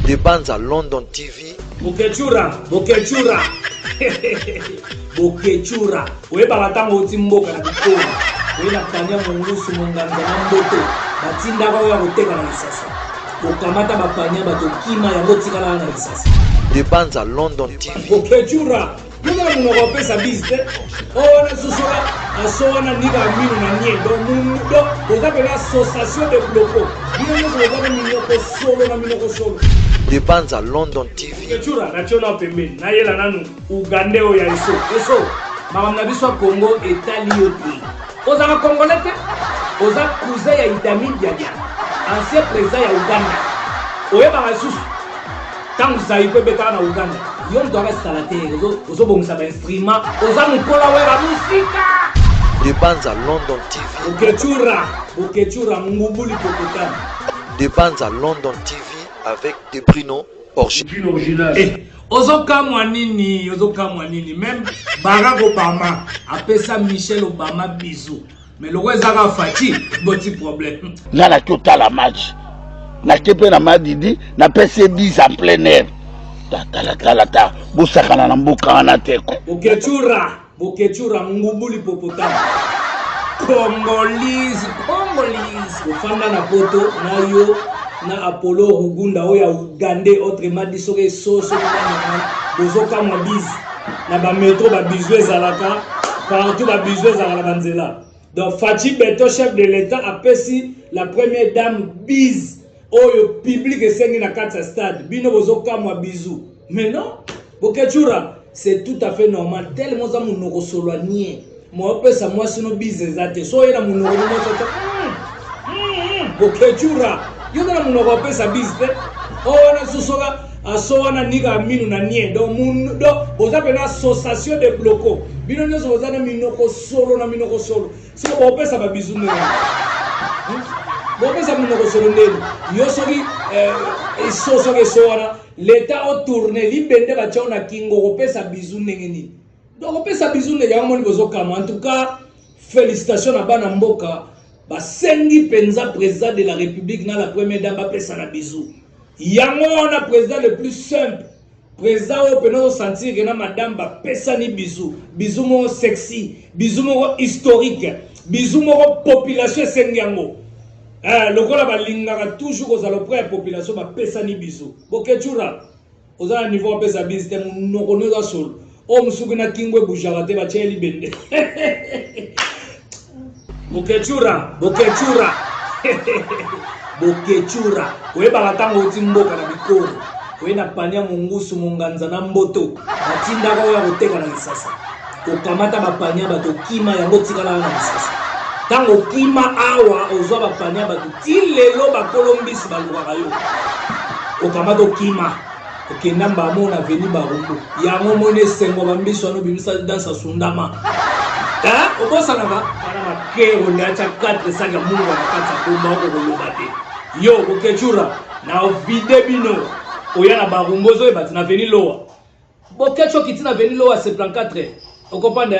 De Banza London TV. Bokechura, Bokechura. Bokechura. Oyebaka ntango oti mboka na bikolo. Oye na pania mongusu monganza na mboto. Batindaka oyo ya koteka na lisasa. Okamata bapania bato kima yango otikalaka na lisasa. De Banza London TV. Bokechura. Yo kaka munoko opesa bise te. Oyo wana sosola aso wana nika mino na nie. Donc mun donc boza pena association de blocos. Bino nyonso boza na minoko solo na minoko solo. De Banza London TV. Kechura na tio na pembeni. Nayela nanu Ougandais oyo ya eso. Eso makambo na biso ya Congo etali yo te. Ozalaka Congolais te? Oza cousin ya Idi Amin Dada, ancien président ya Ouganda. Oyebaka lisusu ntango Zaiko ebetaka na Ouganda, yo moto aka installateur, ozobongisa ba instrument, oza mokola wera mosika. De Banza London TV. Bokechura, Bokechura ngubuli popotana. De Banza London TV avec De Brino original. Eh, ozokamwa nini? Ozokamwa nini? Même Barack Obama apesa Michelle Obama bisou. Mais lokola ezaka Fatshi, boti problème. Nga naki otala match nake mpe na madidi napesi ye bise en plein air tala tala ta bosakana na mboka wana te ko Bokechura. Boketshu ngubu l'hippopotame. Congolese, Congolese. Ofanda na poto na yo na Apollo Rugunda oyo ya Ougandais autrement dit soki eso soki nani bozokamwa bise na ba metro ba bisous ezalaka partout ba bisous ezalaka na banzela. Donc Fatshi Beton chef de l'État apesi la première dame bise oyo public esengi na kati ya stade bino bozokamwa bisous mais non Boketsura c'est tout à fait normal tellement oza monoko solo ya nie moopesa mwasi no bise eza te so oye na monoko no mwasi ata Boketsura yo oza na monoko opesa bise te oyo wana sosola aso wana nika minu na nie donc donc boza pena association de blocos bino nyonso boza na minoko solo na minoko solo siko bopesa ba bisous ndenge bopesa minoko solo ndenge yo soki eso soki eso wana L'etat o tourne libende batia yo na kingo okopesa bisous ndenge nini? Donc opesa bisous ndenge yango moni bozokamwa. En tout cas, félicitations na bana mboka basengi mpenza président de la République na la première dame bapesa na bisous. Yango wana président le plus simple président oyo mpenza ozosentir ke na madame bapesani bisous, bisous moko sexy, bisous moko historique, bisous moko population esengi yango. Eh, lokola balingaka toujours kozala auprès ya population bapesani biso bokechura oza na niveau apesa bise te monoko no eza solo oyo mosuki na kingo ebujaka te batya ye libende bokechura bokechura bokechura oyebaka ntango oti mboka na bikoro oye na pania mongusu monganza na mboto batindaka oyo ya koteka na lisasa Okamata ba panier ya bato okima yango otikalaka na lisasa. Ntango okima awa ozwa ba panier ya bato ti lelo bakolo mbisi balukaka yo. Okamata okima okenda mbamo na avenue Barumbu. Yango omoni esengo ba mbisi wana obimisa danse asundama. Eh, obosanaka wana makero nde atya 4 sac ya mungwa na kati ya bomba oko koloba te. Yo Boketsura na vide bino oya na Barumbu ozoyeba ti na avenue Lowa. Boketshu okiti na avenue Lowa 74 okomprendre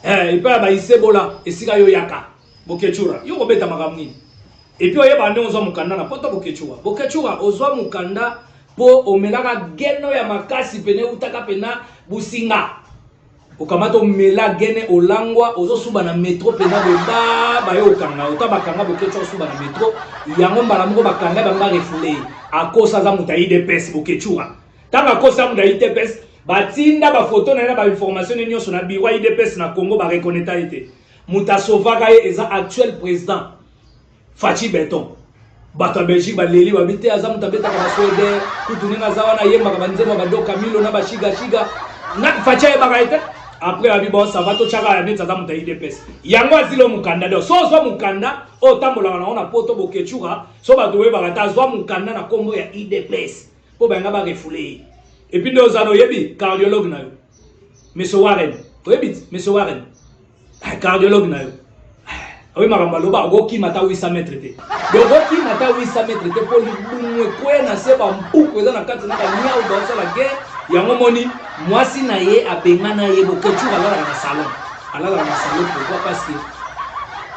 eh, epai ya baisebola esika yo yaka Boketsura yo kobeta makambo nini epuis oyeba ndenge ozwa mokanda na poto Boketsura Boketsura ozwa mokanda mpo omelaka geno ya makasi pene eutaka pena businga okamata omela gene olangwa ozosuba na metro mpenza boye ba baye okanga ota bakanga Boketshu osuba na metro yango mbala moko bakanga bango barefule ye akosa aza moto ya idps Boketsura Tango akosi amu na UDPS, batinda ba photo na ye na ba information ne nyonso na bureau ya UDPS na Congo ba reconnaître ye te. Moto asovaka ye eza actuel président Fatshi Beton. Bato ya Belgique baleli babi te aza moto abetaka ba Suède kutu ndenge aza wana ayembaka ba nzembo ya ba Doka Milo na ba Shiga Shiga. Na Fatshi ayebaka ye te. Après abi bon ça va totyaka ya neti aza moto ya UDPS. Yango azilo mokanda donc so ozwa mokanda oyo otambolaka nango na poto boketshuka so bato oyebaka te azwa mokanda na kombo ya UDPS. mpo balinga ba refoule ye epuis nde oza na oyebi cardiologue na yo monsieur Warren oyebi ti monsieur Warren ah, cardiologue na yo ah, oyebi makambo aloba okokima ata 800 mètre te donc okokima ata 800 mètre te mpo libumu ekweya na se bampuku eza na kati na banyau baosala guerre yango moni mwasi na ye abengana ye boketshu alalaka na salon alalaka na salon pourquoi parce que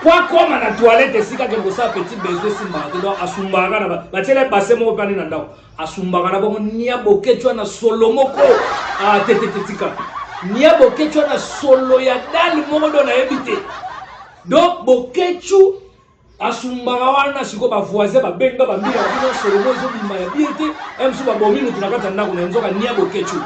Po akoma na toilette esika akende kosala petit besoin esimbaka te, donc asumbaka na batiela ye bassin moko pe na ndako, asumbaka na bongo nia boketshu na solo moko ah te te te tika nia boketshu na solo ya dale moko do nayebi te. Donc boketshu asumbaka wana sikoyo ba voisin babenga ba mbila bino solo moko ezobima ya bien te, ye mosusu babomi motu na kati ya ndako na ye nzoka nia boketshu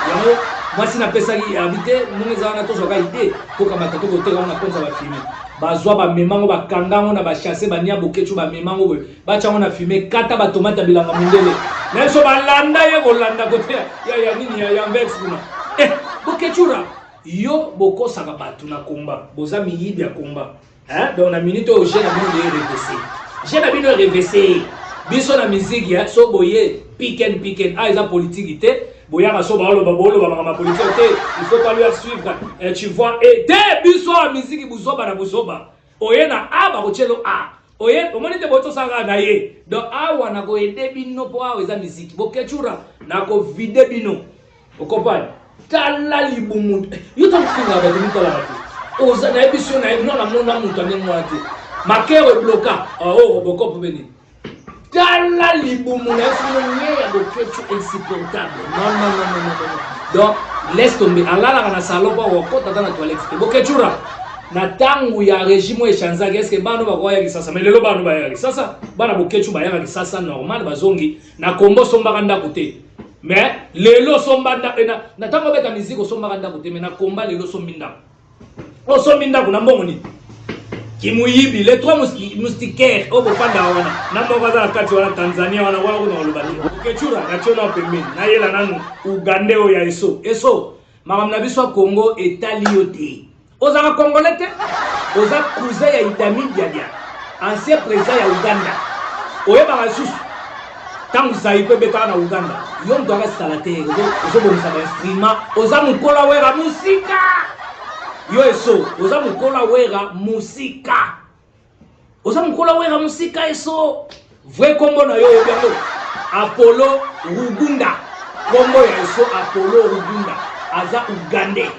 yango mwasi napesaki abi te ndenge eza wana tozwaka idee tokamata tokoteka yango na konza bafilme bazwa bamema yango bakanga yango na bachasse bania boketshu bamema yango boye batya yango na filme kata batomate ya bilanga mondele na biso balanda ye kolanda kote ya, ya nini ya, ya anvers kuna eh, boketshura yo bokosaka bato na komba boza miyibi ya komba. Hein? Donc na minute oyo jeu na bino de revese. Jeu na bino revese. Biso na musique ya so boye piken piken. Ah eza politique te. Boyaka so baoloba boloba makambo ya politique te. Il faut pas lui suivre. Eh, tu vois et te biso ya musique buzoba na buzoba. Oye na A bakotielo A. Oye omoni te boto saka na ye. Donc awa na ko aider bino po awa eza musique. Bokechura na ko vider bino. Okompane? Tala libumu. Yo ntango ofingaka bato mitalaka te. Oza nayebi so nayebi no namona moto ya ndenge wana te. Makero ebloka. Ah, oh, Robocop mpe nini? Tala libumu na yo soki nye ya boketshu insupportable. Non, non, non, non, non, non. Donc, laisse tomber. Alalaka na salon mpo akokota ata na toilette te. Boketshura. Na ntango ya régime oyo echanzaki, est-ce que bana bakoya Kisasa? Mais lelo bana bayaka Kisasa. Bana boketshu bayaka Kisasa normal bazongi. Na Congo osombaka ndako te. Mais lelo osomba ndako eh, na, na ntango obeta miziki osombaka ndako te, mais na komba lelo osombi ndako. Osombi ndako na mbongo nini? Kimuyibi, les trois moustiquaires oyo bofandaka wana na moko aza na kati wana Tanzania wana wana kuna koloba te. Okechura na tio na pembeni nayela nanu Ugandais oyo ya eso eso makambo na biso ya Congo etali yo te. Ozalaka congolais te? Oza cousin ya Idami Diadia, ancien president ya Ouganda. Oyebaka lisusu ntango Zaiko ebetaka na Ouganda, yo moto aka installateur, ozobongisa ba instrument, oza mokolo ya Wera musika. Yo eso, oza mokolo ya Wera musika. Oza mokolo wera musika eso. Vrai kombo na yo oyebi yango? Apollo Rugunda. Kombo ya eso Apollo Rugunda. Aza Ougandais.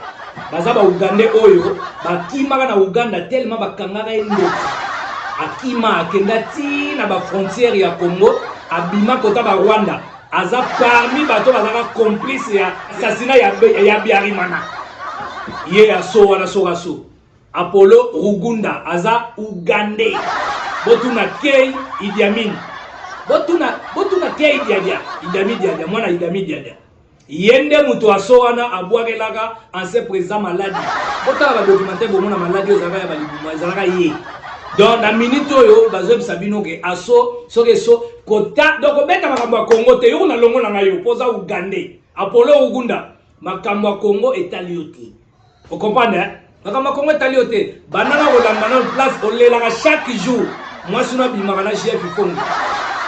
Baza ba Ougandais oyo bakimaka na Ouganda tellement bakangaka ye ndoki. Akima akenda ti na ba frontières ya Congo, abima kota ba Rwanda. Aza parmi bato bazalaka complice ya assassinat ya, ya Biarimana. Ye ya so wana soka so. Apollo Rugunda aza ougandais. Botuna Key Idi Amin. Botuna botuna Key Diadia, Idi Amin Diadia, mwana Idi Amin Diadia. Ye nde moto aso wana abwakelaka ancien président maladi. Botala ba documentaire bomona maladi oyo ezalaka ya balibuma ezalaka ye. Donc na minute oyo bazoyebisa bino ke aso soki eso kota donc kobeta makambo ya Congo te yo kuna longo na ngai yo mpo oza ougandais. Apollo Rugunda makambo ya Congo etali yo te. O comprendre hein? Makambo ya Congo etali yo te. Banda na kolanda nanu place olelaka chaque jour. Mwasi no abimaka na JF Ifonge.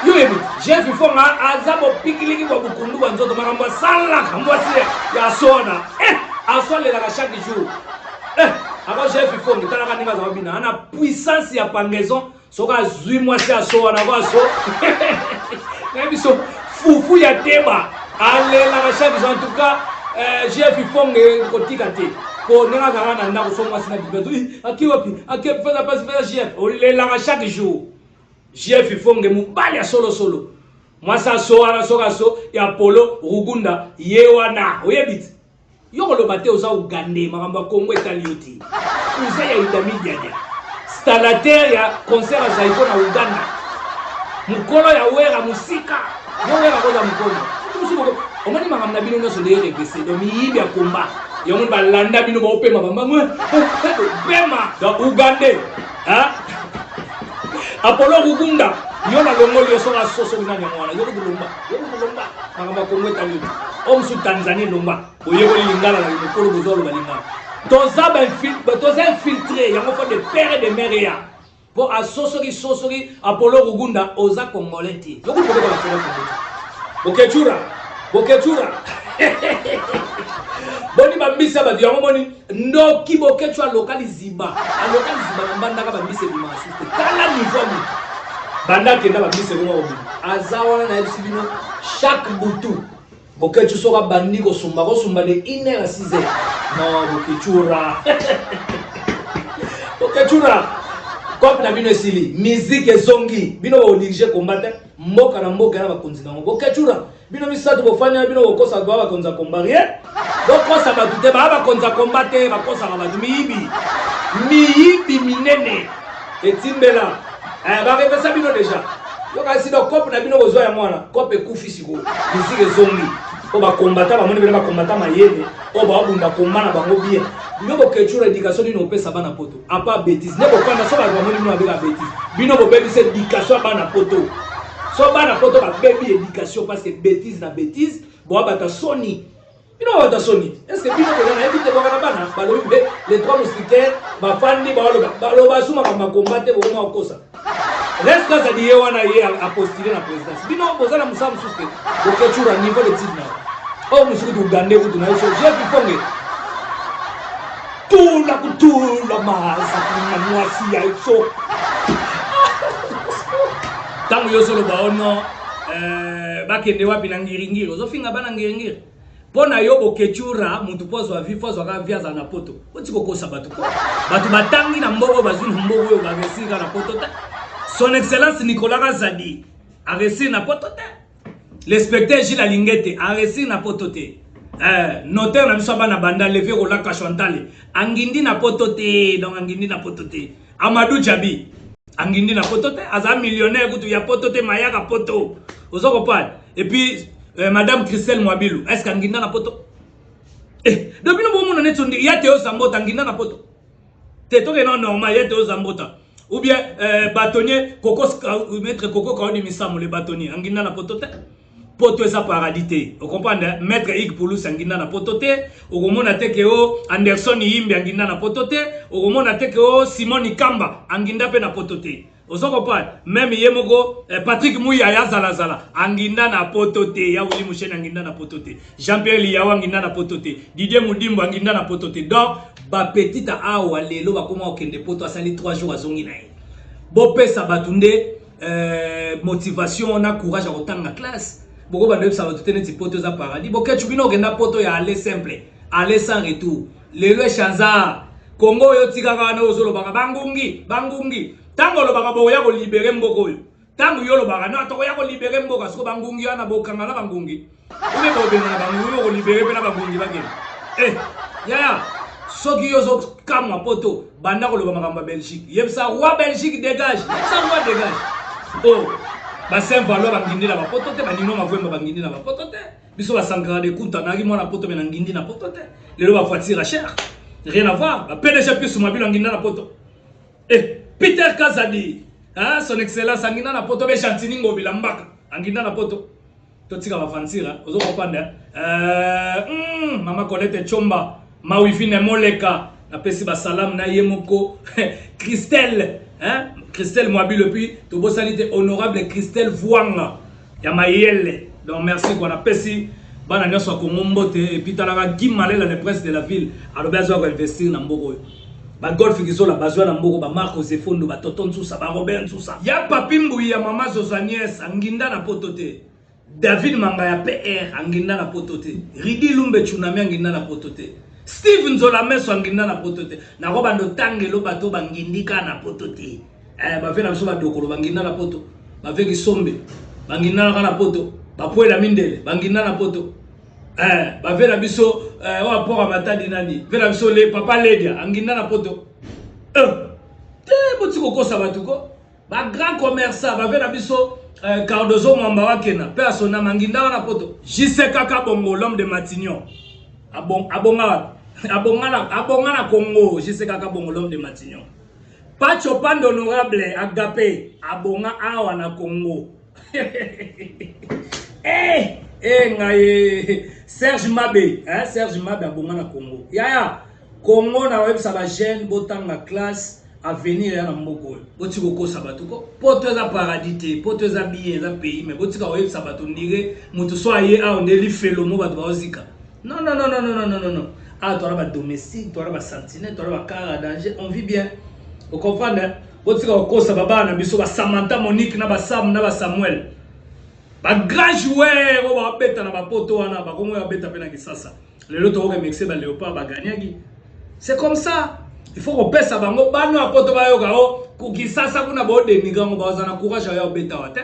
Yo oyebi JF Ifonge aza bopikiliki bwa bukundu bwa nzoto makambo asalaka mwasi ya aso wana. Eh, aso alelaka chaque jour. Eh, ako JF Ifonge talaka ndenge azaka bina ana puissance ya pendaison soki azwi mwasi aso wana ko aso nayebi biso fufu ya teba alelaka chaque jour en tout cas euh, jf ifonge kotika te po ndenge azalaka na ndako so mwasi na bibi ake wapi ake feza pasi feza jf olelaka chaque jour jf ifonge mobali ya solosolo mwasi aso wana soki aso ya polo rugunda ye wana oyebi te Yo koloba te oza ougandais makambo ya Congo etali yo te. Cousin ya Idami Diadia. Stalateur ya concert ya Zaiko na Ouganda. Mukolo ya Wera musika. Yo Wera koza mukolo. Musu boko omoni makambo na bino nyonso nde RPC donc miyibi ya combat. Yango balanda bino baopema bambangu. Pema donc ougandais. Hein? Apollo Rugunda yo na longoli yo soka soso nani yango wana yo kutu lomba yo kutu lomba makambo ya Congo etali yo te oyo mosusu Tanzanie lomba boyekoli lingala na mokolo bozwa loba lingala toza ba toza infiltré yango faut de père et de mère ya po asosoki sosoki Apollo Rugunda oza congolais te yo kutu kobeta basolo Congo te bokechura bokechura boni bambisi ya bato yango boni Ndoki boketshu aloka liziba aloka liziba na mbandaka ba mbisi ebimaka susu te tala niveau ya mutu banda akenda ba mbisi ekoma kobima aza wana nayebisi bino chaque butu boketshu soki abandi kosumba kosumba de 1 heure à 6 heures non boketshura boketshura. Cope na bino esili, musique ezongi, bino ba dirige combat te, mboka na mboka na bakonzi nango. Boketsura, bino misato bofandi na bino bokosa bato ba bakonzi ya combat rien. Bokosa bato te, ba bakonzi ya combat te, bakosaka bato miyibi. Miyibi minene. Etimbela. Eh, ba repesa bino deja. Yoka si donc cope na bino bozwa yango wana, cope ekufi sikoyo. Musique ezongi. Po ba combattant bamoni bino ba combattant mayele, oyo babunda combat na bango bien. Bino boketsura education nini opesa bana poto? Apa betise. Nde bofanda so bato bamoni bino babeka betise. Bino bobebisa education ya bana poto. So bana poto babebi education parce que betise na betise, boa bata soni. Bino bata soni. Est-ce que bino boza nayebi te boka na bana balobi mpe les trois moustiquaires bafandi baloba baloba su makambo ya combat te bokoma kokosa. Reste azali ye wana ye apostule na présidence. Bino boza na mosala mosusu te. Boketsura niveau de titre na yo. Oyo mosusu kutu Ougandais kutu na yo so Jeff Ifonge. Tula kutula maza kuna mwasi ya so. Ntango yo ozoloba ono eh, bakende wapi na ngiringiri ozofinga bana ngiringiri mpo na yo boketsura motu mpo azwa vi fo azwaka vi azala na poto oti kokosa bato ko bato batangi na mboko bazwi na mboko oyo baresir kaka na poto te son excellence nicolas kazadi aresir na poto te l'inspecteur gilles alingete aresir na poto te eh, notaire na biso ya bana banda leve kolaka chantale angindi na poto te donc angindi na poto te amadou jabi angindi na poto te aza millionnaire kutu ya poto te mayaka poto ozo comprendre et puis euh, madame Christelle Mwabilu est-ce qu'anginda na poto eh donc bino bomona neti ondi ya Théo Zambota anginda na poto te toke non normal ya Théo Zambota ou bien euh, bâtonnier Coco euh, maître Coco Kaoni Misamu le bâtonnier anginda na poto te poto eza paradis te okomprendre maître ig pulus anginda na poto te okomona te ke o anderson yimbi anginda na poto te okomona te ke o simon ikamba anginda mpe na poto te ozo comprendre meme ye moko eh, patrick muyaya azalazala anginda na poto te ya wili musheni anginda na poto te jean pierre liyawa anginda na poto te didier mudimbo anginda na poto te donc bapetita awa lelo bakoma kokende poto asali 3 jours azongi na ye bopesa bato nde euh, motivation na courage ya kotanga classe bokobanda oyebisa bato te neti poto eza paradis boketshu bino okenda poto ya aller simple aller sans retour lelo echanza kongo oyo otikaka wana ozolobaka bangungi bangungi ntango olobaka bokoya kolibere mboka oyo ntango yo olobaka no tokoya kolibere mboka soko bangungi wana bokanga na bangungi Ube bobengana bango ube kolibere mpe na bangungi bakende. Eh, yaya soki yo ozokamwa poto banda koloba makambo ya Belgique. Yebisa roi Belgique dégage. Yebisa roi dégage. Oh, ba Saint Valois bangindi na bapoto te, ba Nino Mavwemba bangindi na bapoto te. Biso ba Sankara de Kunta nayaki mwana poto me na ngindi na poto te. Lelo ba voiture cher. Rien à voir. Ba PDG Pius Mabilo anginda na poto. Eh, Peter Kazadi, hein, son excellence anginda na poto be Gentini Ngobila Mbaka anginda na poto. Totika ba aventure, ozo comprendre euh, mm, mama Colette Chomba, ma Wivine Moleka, napesi ba salam na ye moko Christelle, hein, Christelle Mwabilo puis tobosani te honorable Christelle Vuanga ya mayele. Donc merci quoi, napesi bana nyonso ya Congo mbote et puis talaka Guy Malela le prince de la ville alobi azwa ko investir na mboka oyo. Ba Golf Kizola bazwa na mboka ba Marco Zefondo ba Toto Nsusa ba Robert Nsusa. Ya Papi Mbuyi ya mama Zozanies anginda na poto te. David Manga ya PR anginda na poto te. Ridi Lumbe Tsunami anginda na poto te. Steve Nzola Meso anginda na poto te. Nako bando tangelo bato bangindi ka na poto te. Eh ba na biso ba dokolo banginda na poto. Ba ve Kisombe banginda na poto. Ba Pwela Mindele banginda na poto. Eh, ba na biso eh, oyo apora matadi nani ve na biso le papa ledia anginda na poto eh, te boti kokosa bato ko ba grand commerçant ba na biso eh, Cardozo Mwamba wakena pe asonama anginda wana poto JC Kaka Bongo l'homme de Matignon abong, abonga wapi abonga na, abonga na Congo JC Kaka Bongo l'homme de Matignon Pacho Pando honorable agape abonga awa na Congo eh, eh, ngai eh. Serge Mabe hein, Serge Mabe abonga na Congo yaya Congo na oyebisa ba jeune botanga classe avenir ya na mboka oyo boti kokosa bato ko poto eza paradis te poto eza bien eza pays mais botika koyebisa bato ndire moto so aye awa nde lifelo mo bato baozika non non non non non non non non awa towana ba domestique towana ba sentinelle towana ba car à danger on vit bien ocomprendre Botika kokosa ba bana na biso ba Samantha Monique na ba Sam na ba Samuel. Ba grand joueur oyo babeta na ba poto wana bakomo ya beta pe na Kisasa. Lelo tokoke mexe ba Leopard ba gagnaki. C'est comme ça. Il faut kopesa bango bano ya poto bayoka o oh, kisasa kuna boodeniga yango baza na courage ya obeta wa te.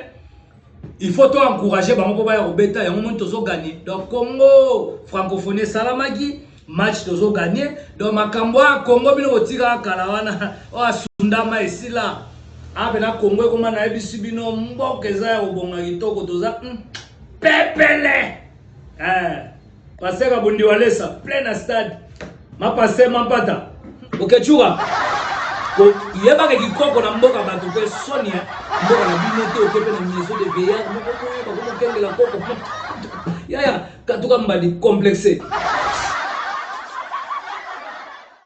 Il faut to encourager bango mpo baya kobeta yango moni tozoganye. Donc Congo francophonie esalamaki match tozoganye. Donc makambo ya Congo bino botikaka kala wana oyo asundama esila ape na Congo ekoma nayebisi bino mboka eza ya kobonga kitoko toza pepele eh. Pasteur Kabundi Walesa plein na stade. Ma pasteur Mampata. Okechura. Ko yebaka kikoko na mboka bato pe soni ya mboka na bino te oke pe na maison de veillard moko boye bakomokengela koko. Yaya katuka mbadi complexe.